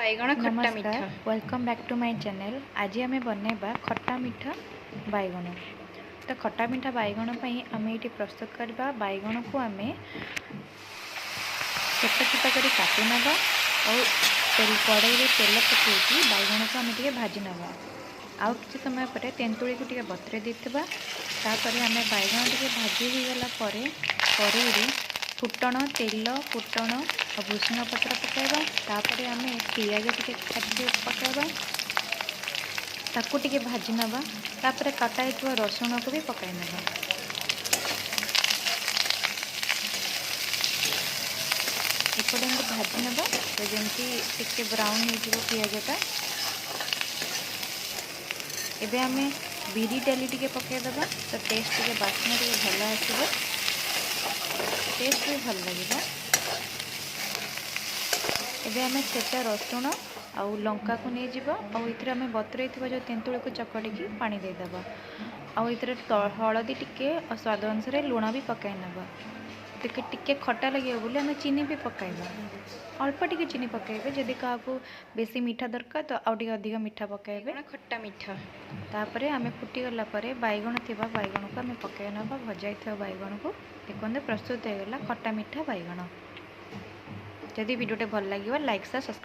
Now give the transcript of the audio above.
ବାଇଗଣ ଖଟା ମିଠା। ନମସ୍କାର, welcome back to my channel. ଆଜି ଆମେ ବନେଇବା ଖଟା ମିଠା ବାଇଗଣ। ତ ଖଟା ମିଠା ବାଇଗଣ ପାଇଁ ଆମେ ଏଇଠି ପ୍ରସ୍ତୁତ କରିବା, ବାଇଗଣକୁ ଆମେ ଛୋଟ ଛୋଟ କରି କାଟି ନେବା ଆଉ କଡ଼େଇରେ ତେଲ ପକାଇକି ବାଇଗଣକୁ ଆମେ ଟିକେ ଭାଜି ନେବା। ଆଉ କିଛି ସମୟ ପରେ ତେନ୍ତୁଳିକୁ ଟିକେ ବତୁରେଇ ଦେଇଥିବା। ତାପରେ ଆମେ ବାଇଗଣ ଟିକେ ଭାଜି ହେଇଗଲା ପରେ କଡ଼େଇରେ ଫୁଟଣ, ତେଲ, ଫୁଟଣ ଆଉ ଭୃଷଙ୍ଗ ପତ୍ର ପକାଇବା। ତାପରେ ଆମେ ପିଆଜ ଟିକେ କାଟିକି ପକାଇବା, ତାକୁ ଟିକେ ଭାଜି ନେବା। ତାପରେ କଟା ହେଇଥିବା ରସୁଣକୁ ବି ପକାଇ ନେବା। ଏପଟେ ଏମିତି ଭାଜି ନେବା, ତ ଯେମିତି ଟିକେ ବ୍ରାଉନ୍ ହେଇଯିବ ପିଆଜଟା। ଏବେ ଆମେ ବିରି ଡାଲି ଟିକେ ପକାଇଦେବା, ତ ଟେଷ୍ଟ ଟିକେ, ବାସ୍ନା ଟିକେ ଭଲ ଆସିବ, ଟେଷ୍ଟ ବି ଭଲ ଲାଗିବ। ଏବେ ଆମେ ଛେଚା ରସୁଣ ଆଉ ଲଙ୍କାକୁ ନେଇଯିବା ଆଉ ଏଥିରେ ଆମେ ବତୁରେଇଥିବା ଯେଉଁ ତେନ୍ତୁଳିକୁ ଚକଟିକି ପାଣି ଦେଇଦେବା ଆଉ ଏଥିରେ ହଳଦୀ ଟିକେ ଆଉ ସ୍ୱାଦ ଅନୁସାରେ ଲୁଣ ବି ପକାଇ ନେବା। ଟିକେ ଟିକେ ଖଟା ଲାଗିବ ବୋଲି ଆମେ ଚିନି ବି ପକାଇବା, ଅଳ୍ପ ଟିକେ ଚିନି ପକାଇବେ। ଯଦି କାହାକୁ ବେଶୀ ମିଠା ଦରକାର ତ ଆଉ ଟିକେ ଅଧିକ ମିଠା ପକାଇବେ। ବାଇଗଣ ଖଟା ମିଠା। ତାପରେ ଆମେ ଫୁଟିଗଲା ପରେ ବାଇଗଣ ଥିବା ବାଇଗଣକୁ ଆମେ ପକାଇ ନେବା, ଭଜା ହେଇଥିବା ବାଇଗଣକୁ। ଦେଖନ୍ତୁ, ପ୍ରସ୍ତୁତ ହେଇଗଲା ଖଟା ମିଠା ବାଇଗଣ। ଯଦି ଭିଡ଼ିଓଟି ଭଲ ଲାଗିବ, ଲାଇକ୍, ସେୟାର, ସବସ୍କ୍ରାଇବ୍।